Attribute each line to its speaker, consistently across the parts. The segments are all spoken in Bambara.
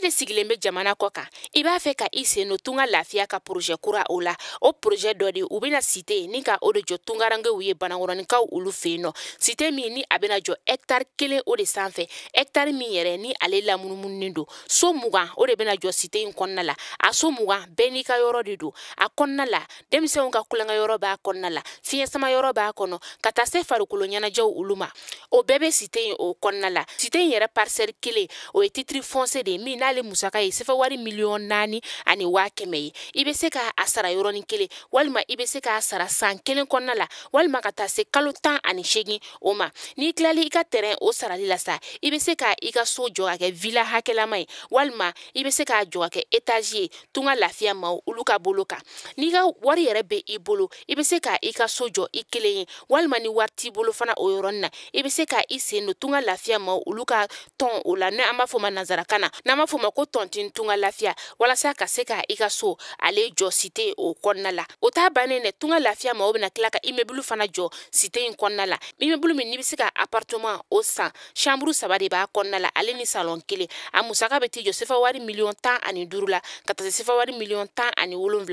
Speaker 1: de sigilen bɛ jamana kɔ kan, i b'a fɛ ka i sen don Tunga Lafiya ka projet kura o la. O projet dɔ de u bɛna cité ni ka o de jɔ tungarankew ye Banakɔrɔninkaw olu fɛ yen nɔ. Cité min ni a bɛna jɔ hectare 1 o de sanfɛ, hectare min yɛrɛ ni ale lamunumununen don. So 20 o de bɛna jɔ cité in kɔnɔna la. A so 20 bɛɛ n'i ka yɔrɔ de don. A kɔnɔna la, denmisɛnw ka kulonkɛ yɔrɔ b'a kɔnɔna la, fiɲɛ sama yɔrɔ b'a kɔnɔ, ka taa se farikolo ɲɛnajɛw olu ma. O bɛɛ bɛ cité in o kɔnɔna la. Cité in yɛrɛ parcelle 1 o ye titre foncier de ye min n'ale musaka ye sefa wari 4,1 million ye. I bɛ se k'a sara yɔrɔnin kelen, walima i bɛ se k'a sara san 1 kɔnɔna la, walima ka taa se kalo 18 o ma. N'i tilali i ka terrain o sarali la sa, i bɛ se ka i ka so jɔ ka kɛ villa hakɛlama ye, walima i bɛ se k'a jɔ ka kɛ étage ye Tunga Lafiya maaw olu ka bolo kan. N'i ka wari yɛrɛ bɛ i bolo, i bɛ se ka i ka so jɔ i kelen ye, walima ni wari t'i bolo fana o yɔrɔnin na, i bɛ se ka i sen don Tunga Lafiya maaw olu ka tɔn o la, n'an b'a fɔ o ma nanzarakan na, n'an b'a fɔ o ma ko tɔntin Tunga Lafiya, walasa ka se ka i ka so ale jɔ cité o kɔnɔna la. O t'a bannen dɛ, Tunga Lafiya maaw bɛna tila ka immeuble fana jɔ cité in kɔnɔna la. Immeuble min n'i bɛ se ka appartement o san, chambre 3 de b'a kɔnɔna la, ale ni salon 1. A musaka bɛ t'i jɔ sefa wari 15 million la, ka taa se sefa wari 17 million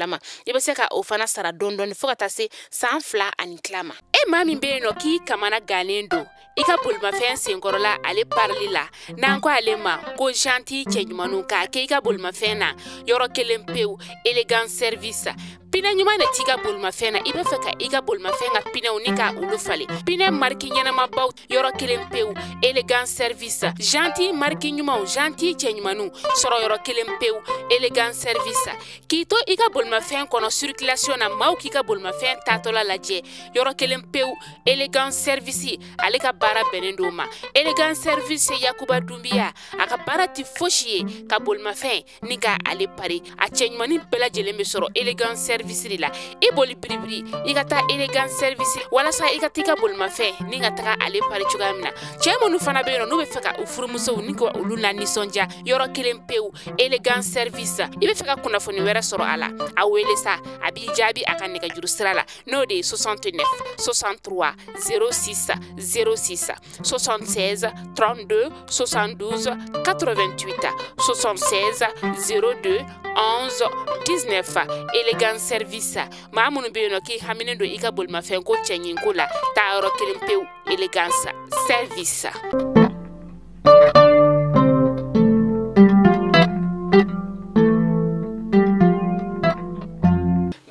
Speaker 1: ma. I bɛ se ka o fana sara dɔɔni dɔɔni fo ka taa se san 2 ani tila ma. E maa min bɛ yen nɔ k'i kamana gannen don i ka bolimafɛn senkɔrɔla ale parili la, n'an ko ale ma ko janti cɛɲumanw, k'a kɛ i ka bolimafɛn na yɔrɔ kelen pewu, Elegant Service. Pinɛ ɲuman de t'i ka bolimafɛn na, i bɛ fɛ ka i ka bolimafɛn ka pinɛw ni ka olu falen, pinɛ mariki ɲɛnamabaw yɔrɔ kelen pewu, Elegant Service. Janti mariki ɲumanw, janti cɛɲumanw sɔrɔ yɔrɔ kelen pewu, Elegant Service. K'i to i ka bolimafɛn kɔnɔ circulation na, maaw k'i ka bolimafɛn taatɔla lajɛ yɔrɔ kelen pewu, Elegant Service ale ka baara bɛnnen don ma. Elegant Service Yakuba Dunbiya, a ka baara tɛ fosi ye ka bolimafɛn ni ka ale pari. A cɛɲumanin bɛɛ lajɛlen bɛ sɔrɔ Elegant Service de la. I boli biribiri i ka taa Elegant Service walasa i ka t'i ka bolimafɛn ni ka taga ale pari cogoya min na. Cɛ minnu fana bɛ yen nɔ n'u bɛ fɛ ka u furumusow ni ka olu la nisɔndiya, yɔrɔ kelen pewu, Elegant Service. I bɛ fɛ ka kunnafoni wɛrɛ sɔrɔ a la, a wele sa, a b'i jaabi a ka nɛgɛjuru sira la, n'o de ye 69 63 06 06, 76 32 72 88, 76 02 11 19. Elegant Service, maa minnu bɛ yen nɔ k'i haminen don i ka bolimafɛn ko cɛɲinko la, taa yɔrɔ kelen pewu, Elegance Service.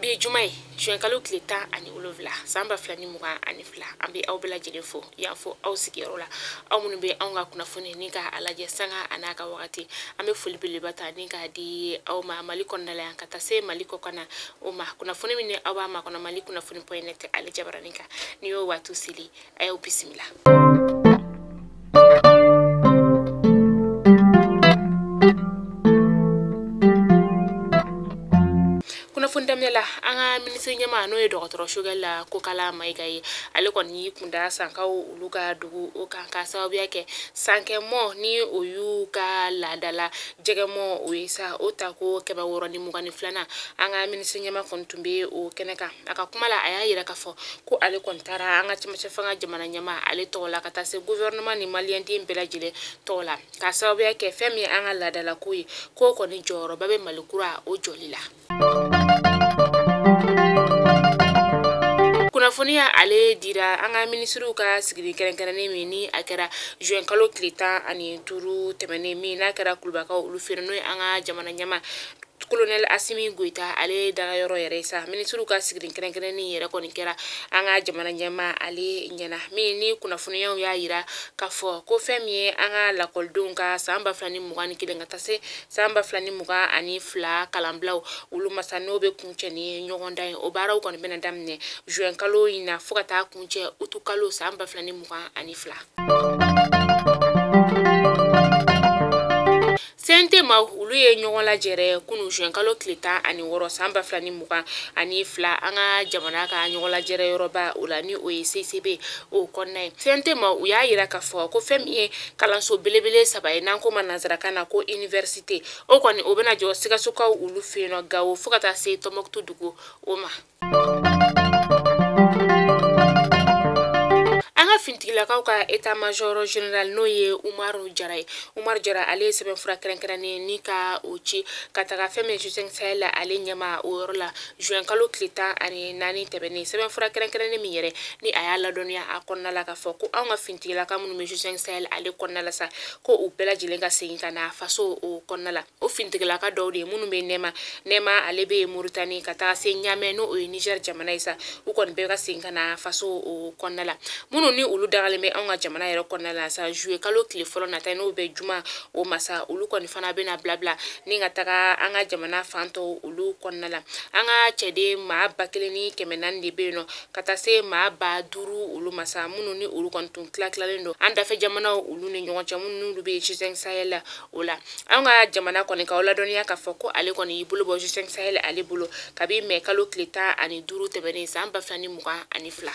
Speaker 1: Bi juma ye juin kalo tile 17 san 2022. An bɛ aw bɛɛ lajɛlen fo yan fo aw sigiyɔrɔ la, aw minnu bɛ anw ka kunnafoni ni k'a lajɛ sanga a n'a ka wagati. An bɛ foli belebeleba ta ni k'a di aw ma Mali kɔnɔna la yan ka taa se Mali kɔ kan na. O ma kunnafoni min ni aw b'a makɔnɔ Mali kunnafoni point net ale jabaranin kan, ni y'o waati seli, a y'aw bisimila. Kunnafoni daminɛ la, an ka minisiri ɲɛmaa n'o ye dɔgɔtɔrɔ Choguel Kokala Mayiga ye, ale kɔni y'i kunda Sankaw olu ka dugu o kan, ka sababuya kɛ sankɛmɔ ni o y'u ka laadala jɛgɛmɔ o ye sa, o ta ko 622nan. An ka minisiri ɲɛmaa kɔni tun bɛ o kɛnɛ kan. A ka kuma la, a y'a yira k'a fɔ ko ale kɔni taara an ka cɛmancɛ fanga jamana ɲɛmaa ale tɔgɔ la, ka taa se gouvernement ni maliyɛnden bɛɛ lajɛlen tɔgɔ la, ka sababuya kɛ fɛn min ye an ka laadalako ye, k'o kɔni jɔyɔrɔba bɛ Mali kura o jɔli la. Kunnafoniya ale dira an ka minisiriw ka sigili kɛrɛnkɛrɛnnen min ni a kɛra juin kalo tile 15 tɛmɛnen min n'a kɛra Kulubakaw olu fɛ, n'o ye an ka jamana ɲɛmaa colonel Assimi Goïta ale dagayɔrɔ yɛrɛ sa. Minisiriw ka sigili kɛrɛnkɛrɛnnen yɛrɛ kɔni kɛra an ka jamana ɲɛmaa ale ɲɛna, min ni kunnafoniyaw y'a yira k'a fɔ ko fɛn min ye an ka lakɔlidenw ka san 2021 ka taa se san 2022 kalanbilaw olu masa, n'o bɛ kuncɛ ni ɲɔgɔndan ye, o baaraw kɔni bɛna daminɛ juin kalo in na fo ka taa kuncɛ utu kalo san 2022. CNT maaw olu ye ɲɔgɔn lajɛrɛ kunu juin kalo tile 16 san 2022 an ka jamana ka ɲɔgɔn lajɛrɛ yɔrɔba o la, ni o ye CCB o kɔnɔna ye. CNT maaw u y'a yira k'a fɔ ko fɛn min ye kalanso belebele 3 ye, n'an ko ma nanzarakan na ko université, o kɔni o bɛna jɔ Sikasokaw olu fɛ yen nɔ, Gawo fo ka taa se Tɔnbɔkutu dugu o ma. An ka fintigilakaw ka état major général n'o ye Umaru Jara ye, Umaru Jara ale ye sɛbɛnfura kɛrɛnkɛrɛnnen ni ka o ci ka taga fɛn min G5 Sahel la ale ɲɛma o yɔrɔ la juin kalo tile 14 tɛmɛnen. Sɛbɛnfura kɛrɛnkɛrɛnnen min yɛrɛ ni a y'a ladɔnniya a kɔnɔna la k'a fɔ ko anw ka fintigilaka minnu bɛ G5 Sahel ale kɔnɔna la sa, ko u bɛɛ lajɛlen ka segin ka na faso o kɔnɔna la. O fintigilaka dɔw de ye minnu bɛ Nɛma ale bɛ Moritani ka taga se Ɲamɛ n'o ye Niger jamana ye sa, u kɔni bɛɛ ka segin ka na faso o kɔnɔna la. Minnu ni olu dagalen bɛ anw ka jamana yɛrɛ kɔnɔna la sa, juillet kalo tile fɔlɔ nata n'o bɛ juma o masa, olu kɔni fana bɛna bila ni ka taga an ka jamana fan tɔw olu kɔnɔna la. An ka cɛden maa 1400 de bɛ yen nɔ ka taa se maa 5000 olu masa, minnu ni olu kɔni tun tila tilalen don an dafɛ jamanaw olu ni ɲɔgɔn cɛ, minnu n'olu bɛ G5 Sahel la o la. An ka jamana kɔni k'aw ladɔnniya k'a fɔ ko ale kɔni y'i bolo bɔ G5 Sahel ale bolo kabi mɛ kalo tile 15 tɛmɛnen san 2022.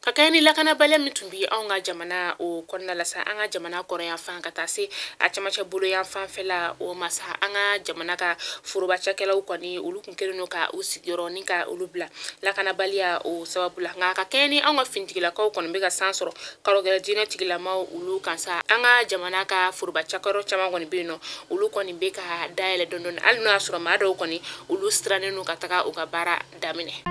Speaker 1: Ka kɛɲɛ ni lakanabaliya min tun bɛ anw ka jamana o kɔnɔna la sa, an ka jamana kɔrɔyan fan ka taa se a camancɛ boloyan fanfɛla o ma sa, an ka jamana ka foroba cakɛlaw kɔni olu kun kɛlen don ka u sigiyɔrɔ ni ka olu bila lakanabaliya o sababu la. Nka ka kɛɲɛ ni anw ka fintigilakaw kɔni bɛ ka san sɔrɔ karɔgɛlɛ diinɛ tigilamaw olu kan sa, an ka jamana ka foroba cakɛyɔrɔ caman kɔni bɛ yen nɔ, olu kɔni bɛ ka dayɛlɛ dɔɔnin dɔɔnin, hali n'o y'a sɔrɔ maa dɔw kɔni olu sirannen don ka taga u ka baara daminɛ.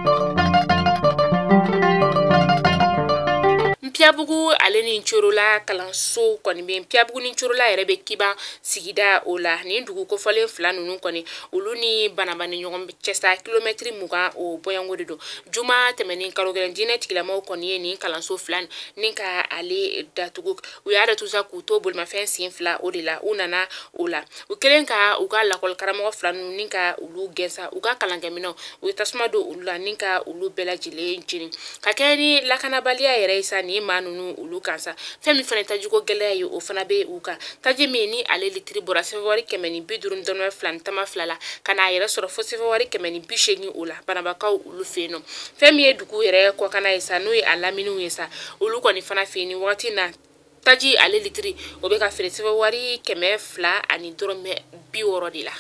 Speaker 1: Npiyabugu ale ni Corola kalanso kɔni bɛ Npiyabugu ni Corola yɛrɛ bɛ Kiban sigida o la. Nin dugu kofɔlen fila ninnu kɔni olu ni Banaba ni ɲɔgɔn cɛ sa kilomɛtiri 20 o bɔyanko de don. Juma tɛmɛnen karogɛlɛn diinɛ tigilamaw kɔni ye nin kalanso fila ni ka ale datugu. U y'a datugu sa k'u to bolimafɛn sen fila o de la. U nana o la, u kɛlen ka u ka lakɔli karamɔgɔ fila ninnu ni ka olu gɛn sa, u ka kalankɛminɛnw u ye tasuma don olu la ni ka olu bɛɛ lajɛlen jeni. Ka kɛɲɛ ni lakanabaliya yɛrɛ ye sa, nin maa ninnu olu kan sa, fɛn min fana tajiko gɛlɛya ye o fana bɛ u kan. Taji min ni ale litiri bɔra sɛfɛwari 150.22 la ka n'a yɛrɛ sɔrɔ fo sɛfɛwari 180 o la Banabakaw olu fɛ yen nɔ. Fɛn min ye dugu yɛrɛ kɔkanna ye sa, n'o ye a laminiw ye sa, olu kɔni fana fɛ yen ni wagati na taji ale litiri o bɛ ka feere sɛfɛwari 200.60 de la.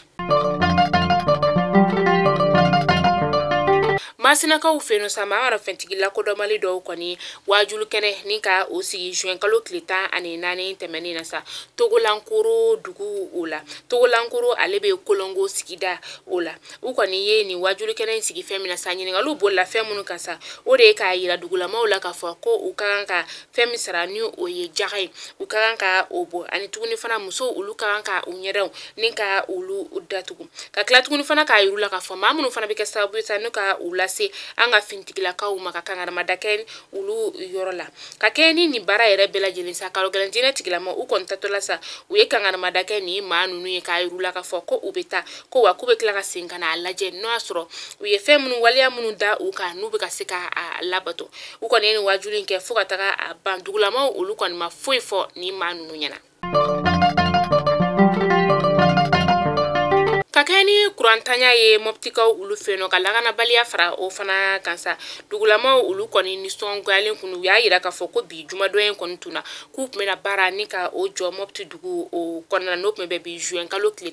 Speaker 1: Masinakaw fɛ yen sa, maa marafɛntigi lakodɔnbali dɔw kɔni waajulu kɛnɛ ni ka o sigi juin kalo tile 14 tɛmɛnen na sa, Togolankoro dugu o la. Togolankoro ale bɛ Kolongo sigida o la. U kɔni ye nin waajulu kɛnɛ in sigi fɛn min na sa, ɲininkaliw bolila fɛn minnu kan sa, o de ye k'a yira dugulamaw la k'a fɔ ko u ka kan ka fɛn min sara ni o ye jaga ye, u ka kan ka o bɔ, ani tuguni fana musow olu ka kan ka u ɲɛdaw ni ka olu datugu. Ka tila tuguni fana k'a yir'u la k'a fɔ maa minnu fana bɛ kɛ sababu ye sa n'u ka u lase an ka fintigilakaw ma ka kangaramada kɛ olu yɔrɔ la. Ka kɛɲɛ ni nin baara yɛrɛ bɛɛ lajɛlen sa, karogɛlɛn diinɛ tigilama u kɔni tatɔla sa, u ye kangaramada kɛ nin maa ninnu ye k'a yir'u la k'a fɔ ko u bɛ taa, ko wa k'u bɛ tila ka segin ka n'a lajɛ n'o y'a sɔrɔ u ye fɛn minnu waleya minnu da u kan n'u bɛ ka se ka a labato. U kɔni ye nin waajuli in kɛ fo ka taga a ban. Dugulamaw olu kɔni ma foyi fɔ nin maa ninnu ɲɛna. Ka kɛɲɛ ni kurantanya ye Mɔptikaw olu fɛ yen nɔ, ka lakanabaliya fara o fana kan sa, dugulamaw olu kɔni nisɔngoyalen kun, u y'a yira k'a fɔ ko bi jumadon in kɔni tun na k'u tun bɛna baara ni ka o jɔ Mɔpti dugu o kɔnɔna na, n'o tun bɛ bi juin kalo tile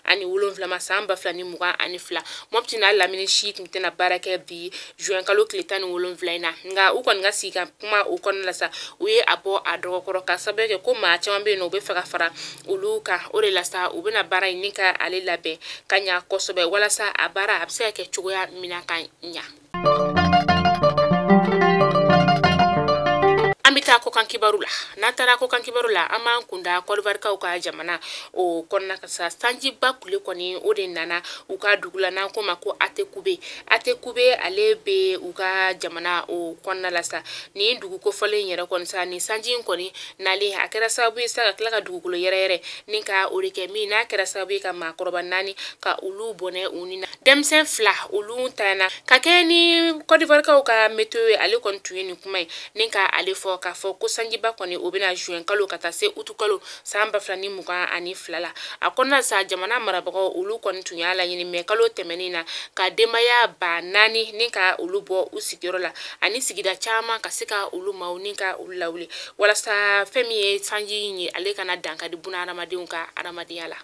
Speaker 1: 17 ma san 2022. Mɔpti n'a lamini si tun tɛna baara kɛ bi juin kalo tile 17 in na, nka u kɔni ka sigi ka kuma o kɔnɔna la sa, u ye a bɔ a dɔgɔkɔrɔ ka sababu kɛ ko maa caman bɛ yen nɔ u bɛ fɛ ka fara olu kan. O de la sa, u bɛna baara in ni ka ale labɛn ka ɲa kosɛbɛ walasa a baara a bɛ se ka kɛ cogoya min na ka ɲa. An bɛ taa kɔkan kibaru la. N'an taara kɔkan kibaru la, an b'an kunda Kɔdiwarikaw ka jamana o kɔnɔna kan sa. Sanjiba kule kɔni o de nana u ka dugu la n'an ko ma ko Atekube. Atekube ale bɛ u ka jamana o kɔnɔna la sa. Nin dugu kofɔlen yɛrɛ kɔni sa, nin sanji in kɔni nalen a kɛra sababu ye sa ka tila ka dugukolo yɛrɛ yɛrɛ ni ka o de kɛ min n'a kɛra sababu ye ka maakɔrɔba 4 ka olu bɔnɛ u ni na. Denmisɛn 2 olu tanyana. Ka kɛɲɛ ni Kɔdiwarikaw ka météo ye, ale kɔni tun ye nin kuma ye ni ka ale fɔ k'a fɔ ko sanjiba kɔni o bɛna juin kalo ka taa se utu kalo san 2022 la. A kɔnɔna sa, jamana marabagaw olu kɔni tun y'a laɲini mɛ kalo tɛmɛnen na ka denbaya 4000 ni ka olu bɔ u sigiyɔrɔ la ani sigida caman ka se ka olu maaw ni ka olu lawuli walasa fɛn min ye sanji in ye ale kana dankari buna hadamadenw ka hadamadenya la.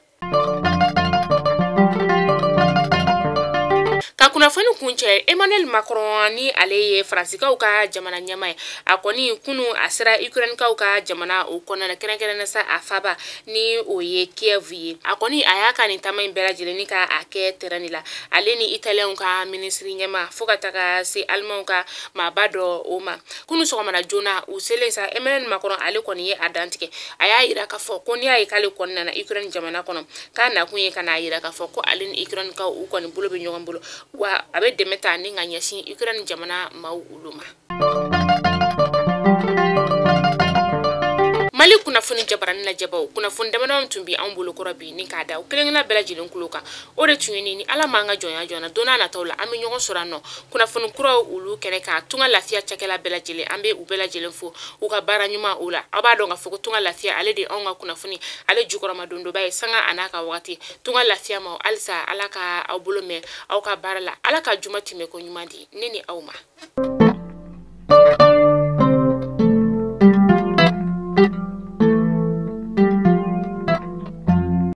Speaker 1: Ka kunnafoni Kunnafoni kuncɛ, Emmanuel Macron ni ale ye Faransikaw ka jamana ɲɛmaa ye, a kɔni kunu a sera Ukrainekaw ka jamana o kɔnɔna na, kɛrɛnkɛrɛnnenya sa a faba ni o ye Kiev ye. A kɔni a y'a ka nin taama in bɛɛ lajɛlen ni ka a kɛ terrain de la, ale ni Italienw ka minisiri ɲɛmaa fo ka taga se Alimanw ka maaba dɔ o ma. Kunu sɔgɔmada joona u selen sa, Emmanuel Macron ale kɔni ye a dantigɛ, a y'a yira k'a fɔ ko n'i y'a ye k'ale kɔni nana Ukraine jamana kɔnɔ, k'a nakun ye ka n'a yira k'a fɔ ko ale ni Ukraine kaw u kɔni bolo bɛ ɲɔgɔn bolo, wa a bɛ dɛmɛ ta ni ka ɲɛsin Ukraine jamana maaw olu ma. Mali kunnafoni jabarani lajɛbaw, kunnafoni damadɔ tun bɛ anw bolo kɔrɔ bi ni k'a da u kelen-kelenna bɛɛ lajɛlen kulo kan. O de tun ye ni Ala m'an ka jɔnya jɔna don n'a nataw la, an bɛ ɲɔgɔn sɔrɔ an nɔ kunnafoni kuraw olu kɛnɛ kan. Tunga Lafiya cakɛla bɛɛ lajɛlen, an bɛ u bɛɛ lajɛlen fo u ka baara ɲuman o la. Aw b'a dɔn k'a fɔ ko Tunga Lafiya ale de anw ka kunnafoni ale jukɔrɔma dondoba ye sanga a n'a ka wagati. Tunga Lafiya ma halisa, Ala ka aw bolo mɛn aw ka baara la, Ala ka juma tɛmɛ ko ɲuman di ne ni aw ma.